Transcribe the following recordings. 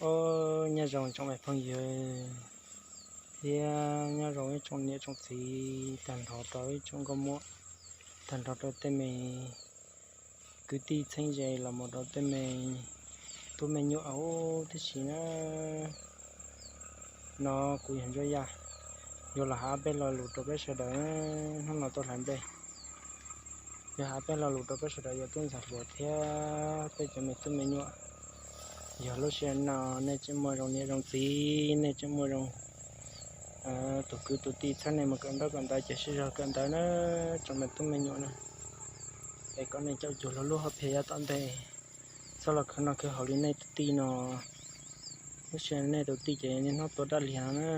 Os, nyob zoo tsoom me phooj ywg thiab nyob zoo ib tsoom niam tsoom txiv, tag nrho rau ib tsoom nkauj muam, tag nrho rau tej me kwv tij txheeb ze los mus rau tej me tub me nyuam huv tib si na. No kuv yog Ntsuab Yaj, yuav los hais peb lo lus rau peb sawv daws hnub no tuaj hlais nplej. Yog hais peb lo lus rau peb sawv daws yuav tub ntxhais hluas thiab peb cov me tub me nyuam. Yog lub sij hawm no nej tseem muaj zoo niam zoo txiv, nej tseem muaj zoo tus kwv tus tij txhawb nej mus kawm ntaub kawm ntawv ces sib zog kawm ntawv na, tsoom me tub me nyuam na. Es kom nej caum cuag luag lub hom phiaj yav tom ntej, txhob los khwv noj khwv haus li nej tus tij no. Lub sij hawm nej tus tij ces niaj hnub tua dab liag no na.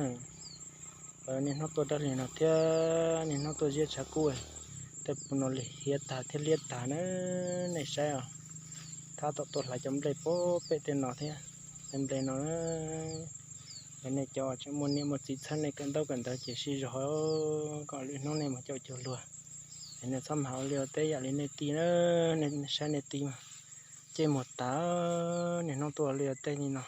Niaj hnub tua dab liag no thiab niaj hnub tua ziab tshav kub, tej pus no li hiav tag thiab liab tag na. Nej saib os, tab tom tuaj hlais cov nplej pem tej no thiab, tej nplej no. Es nej cov tseem muaj niam muaj txiv txhawb nej kawm ntaub kawm ntawv ces sib zog kom lwm hnub nej mus caum cuag luag. Es nej txhob mas ua liaj ua teb yam li nej tij na. Nej saib nej tij mas, cej muag tas, niaj hnub tuaj ua liaj ua teb li no.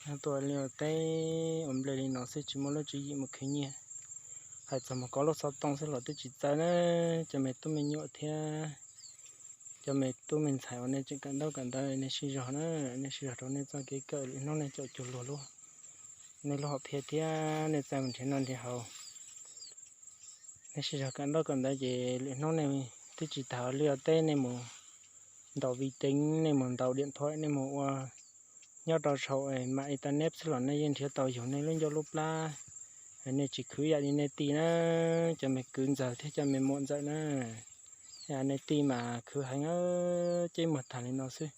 Hnub tuaj ua liaj ua teb ua nplej li no xwb tsis muaj lub tswv yim mus khwv nyiaj. Hais txog mus kov lub xov tooj xwb los twb tsis txawj na. Cov me tub me nyuam thiab cov me tub me ntxhais uas nej tseem kawm ntaub kawm ntawv nej sib zog na, nej sib zog rau nej txoj kev kawm lwm hnub nej caum cuag luag lub, nej lub hom phiaj thiab nej txawj mus nrhiav noj nrhiav haus. Nej sib zog kawm ntaub kawm ntawv ces lwm hnub nej twb tsis tas ua liaj ua teb nej mus ntaus vi teev, nej mus ntaus diam thuam, nej mus ua nyob rau saum mam internet xwb los nej yeej nrhiav tau yug nej lub ncauj lub plab. Nej tsis khwv yam li nej tij na, cov me kwv ntxawm thiab cov me muam ntxawm na. Nej tij mas khwv heev, ceb muag tag li no xwb.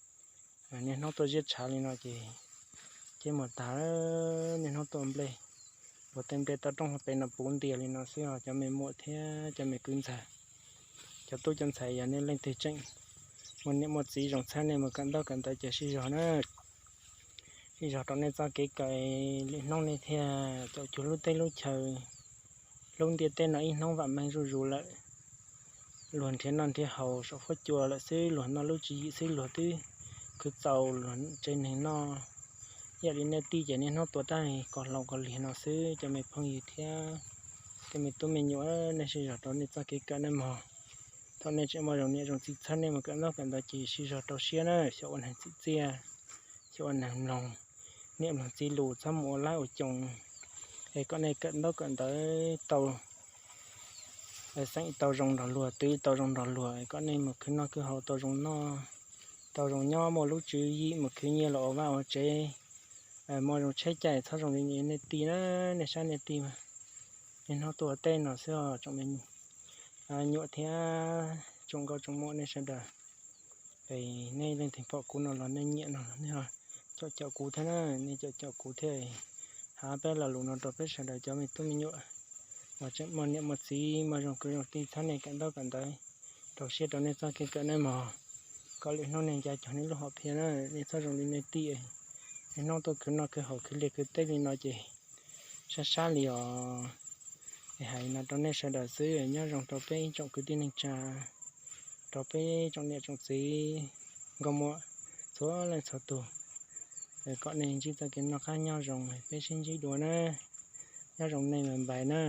Niaj hnub tuaj ziab tshav li no ces ceb muag tag, niaj hnub tuaj nplej, ua tej nplej toj roob hauv pes no puv ntiag li no xwb os cov me muam thiab cov me kwv ntxawm. Cov tub cov ntxhais yog nej leej twg tseem muaj niam muaj txiv zoo txhawb nej mus kawm ntaub kawm ntawv ces sib zog na. Sib zog rau nej txoj kev kawm, lwm hnub nej thiaj caum cuag lub teb lub chaw. Lub ntiaj teb no ib hnub vam meej zuj zus lawm. Luag nrhiav noj nrhiav haus saum fuab cua lawm xwb, luag noj lub tswv yim xwb luag twb khwv txaus luag tsev neeg noj. Yam li nej tij ces niaj hnub tua dab kov hlau kov liag no xwb cov me phooj ywg thiab cov me tub me nyuam, nej sib zog rau nej txoj kev kawm nej mog. Thaum nej tseem muaj zoo niam zoo txiv txhawb nej mus kawm ntaub kawm ntawv ces sib zog rau siab na, xyaum ua neeg txim txiaj, xyaum ua neeg mloog niam mloog txiv lus, txhob mus ua lab ua coos. Es kom nej kawm ntaub kawm ntawv tau xeem tau zoo nrog luag, twv tau zoo nrog luag, kom nej mus khwv noj khwv haus tau zoo noj, tau zoo nyob, muaj lub tswv yim mus khwv nyiaj los ua vaj ua tsev, muaj zoo tsheb caij, txhob zoo li nej tij na. Nej saib nej tij mas, niaj hnub tuaj ua teb no xwb os tsoom me nyuam thiab tsoom nkauj tsoom muam nej sawv daws. Es nej leej twg pom kuv no los nej nyiam no los nej caum caum kuv thiab na, nej caum caum kuv thiab. Hais peb lo lus no rau peb sawv daws cov me tub me nyuam uas tseem muaj niam muaj txiv muaj zoo kwv zoo tij txhawb nej kawm ntaub kawm ntawv, rau siab rau nej txoj kev kawm nej mog. Kom lwm hnub nej ncav cuag nej lub hom phiaj na, nej txhob zoo li nej tij. Niaj hnub tuaj khwv noj khwv haus khwv liaj khwv teb li no ces sab sab li os. Es hais no rau nej sawv daws xwb, nyob zoo rau peb ib tsoom kwv tij neej tsa, rau peb tsoom niam tsoom txiv, nkauj muam txhua leej txhua tus. Kom nej ntsib txoj kev noj qab nyob zoo, peb sib ntsib dua na. Nyob zoo nej, bye bye na.